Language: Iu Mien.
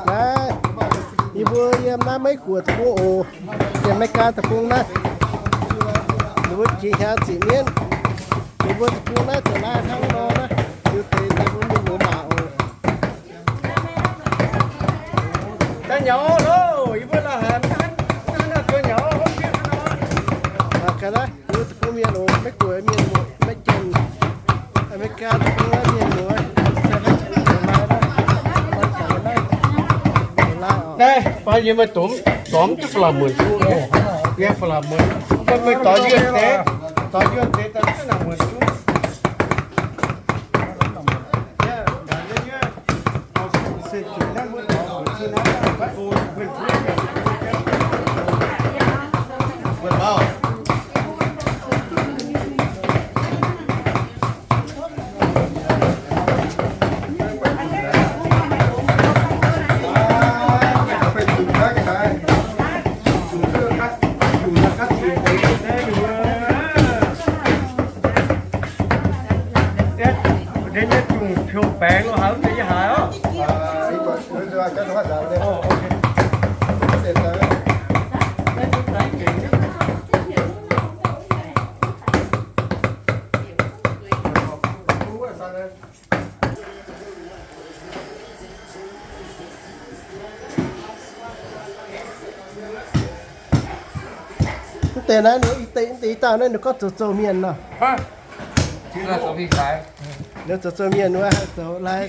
Naaiv, yie mbuo yiem naaiv Meiv Guoqv deic-bung oc, yiem Meiv Gaa deic-bung naaiv. Ninh mbuo jiex hnyangx ziqc mienv. Ninh mbuo deic-bung naaiv ziouc lai hnangv nor naaiv, ziux deix daaih mbuo mienh muoz maac oc. Daaih nyaux loh, yie mbuo la'haiz mv hnangv nor zuov nyaux. Ga'naaiv yie mbuo deic-bung mienh oc, Meiv Guoqv mienh muoz, Meiv Janx, Aa^me^li^gaa deic-bung mienh muoz, se hnangv lai naaiv, lai oc. Naaiv baac yie meih dormx, dormx jienv faa laac muonc duqv, yie faa laac muonc, meih dorh yie deix, dorh yie deix daaih jienv laac muonc duqv. Deix nyei zungh piou baengx lo haaix, deix nyei haaix oc. Mv deix naaiv, i deix, i dauh naaiv ninh gorngv zoux zoux mienh nor. Ninh zoux zoux mienh wuov, zoux lai.